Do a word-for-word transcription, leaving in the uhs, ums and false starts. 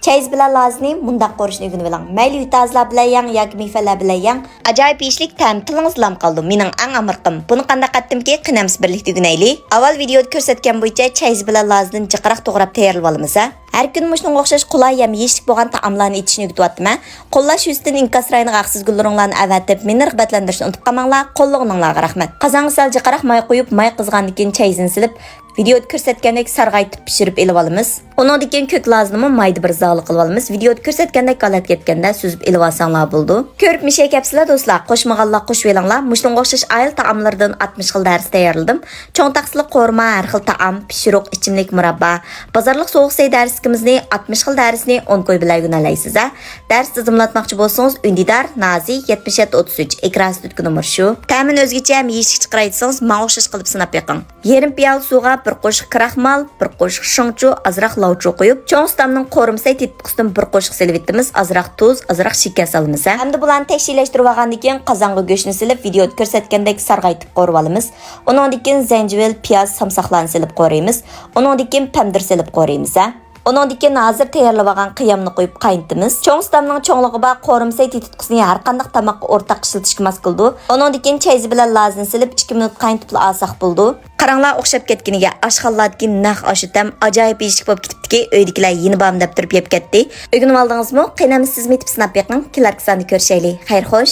چەيزى بىلەن لازىنى مۇنداق قورۇشنى ئۆگىنىۋېلىڭ. مەيلى ۋىتازلار بىلەن يەڭ ياكى مېفەلەر بىلەن يەڭ. ئاجايىپ يېيىشلىك، تەم تىلىڭىزدا لام قالىدۇ. مېنىڭ ئەڭ ئامرىقىم. بۇنى قانداق قىلاتتىمكى، قېنى ئەمىسە بىرلىكتە ئۆگىنەيلى. ئاۋۋال ۋىدېيودا كۆرسەتكەن بويىچە چەيزى بىلەن لازىنى جىقراق توغراپ تەييارلىۋالىمىز ھە. ھەر كۈنى مۇشۇنىڭغا ئوخشاش قولاي ھەم يېيىشلىك بولغان تائاملارنى ئېتىشنى ئۆگىتىۋاتىمەن. قوللاش يۈزىسىدىن ئىنكاس رايونىغا ھەقسىز گۈل ئورۇڭلارنى ئەۋەتىپ، مېنى رىغبەتلەندۈرۈشنى ئۇنتۇپ قالماڭلار. قوللىغىنىڭلارغا رەھمەت. قازانغا سەل جىقراق ماي قۇيۇپ، ماي قىزغاندىن كېيىن چەيزىنى سېلىپ، ۋىدېيودا كۆرسەتكەندەك سارغايتىپ پىشۇرۇپ ئېلىۋالىمىز. ئۇنىڭدىن كېيىن كۆك لازىنىمۇ مايدا بىر زاۋۇل قىلىۋالىمىز. ۋىدېيودا كۆرسەتكەندەك ھالەتكە يەتكەندە سۈزۈپ ئېلىۋالساڭلار بولىدۇ. كۆرۈپ مىشەي كەپسىلە دوستلار، قوشمىغانلار قوشۇۋېلىڭلار. مۇشۇنىڭغا ئوخشاش ئائىلە تائاملىرىدىن ئاتمىش خىل دەرس تەييارلىدىم. چوڭ تاقسىلىق قورۇما، ھەر خىل تائام، پىشۇرۇق، ئىچىملىك، مۇراببا. بازارلىق سوغۇق سەي دەرسلىكىمىزنى، ئاتمىش خىل دەرسنى ئون كوي بىلەن ئۆگىنەلەيسىز ھە. دەرس تىزىملاتماقچى بولسىڭىز، ئۈندىدار، نازى، يەتمىش يەتتە ئوتتۇز ئۈچ، ئېكران ئۈستىدىكى نومۇر شۇ. تەمىنى ئۆزگىچە ھەم يېيىشلىك چىقىراي دېسىڭىز، ماڭا ئوخشاش قىلىپ سىناپ بېقىڭ. يېرىم پىيالە سۇغا بىر قوشۇق كراخمال، بىر قوشۇق شېڭچۇ، ئازراق لاۋچۇ قويۇپ، چوڭ ئۇستامنىڭ قورۇما سەي تېتىتقۇسىدىن بىر قوشۇق سېلىۋېتىمىز، ئازراق تۇز، ئازراق شېكەر سالىمىز ھە. ھەمدە بۇلارنى تەشكىللەشتۈرۈۋالغاندىن كېيىن، قازانغا گۆشنى سېلىپ، ۋىدېيودا كۆرسەتكەندەك سارغايتىپ قورۇۋالىمىز. ئۇنىڭدىن كېيىن زەنجىۋىل، پىياز، سامساقلارنى سېلىپ قورۇيمىز. ئۇنىڭدىن كېيىن پەمدىر سېلىپ قورۇيمىز ھە. ئۇنىڭدىن كېيىن ھازىر تەييارلىۋالغان قىيامنى قۇيۇپ قاينىتىمىز. چوڭ ئۇستامنىڭ چوڭلۇقى بار قورۇما سەي تېتىتقۇسىنى ھەر قانداق تاماققا ئورتاق ئىشلىتىشكە ماس كېلىدۇ. ئۇنىڭدىن كېيىن چەيزى بىلەن لازىنى سېلىپ، ئىككى مىنۇت قاينىتىپلا ئالساق بولىدۇ. قاراڭلار، ئوخشاپ كەتكىنىگە، ئاشخانىلاردىكى نەق ئاشۇ تەم ئاجايىپ يېيىشلىك بولۇپ كېتىپتىكى، ئۆيدىكىلەر يېنى بارمۇ دەپ تۇرۇپ يەپ كەتتى. ئۆگىنىۋالدىڭىزمۇ؟ قېنى ئەمىسە سىزمۇ ئېتىپ سىناپ بېقىڭ. كېلەركى ساندا كۆرۈشەيلى. خەير خوش.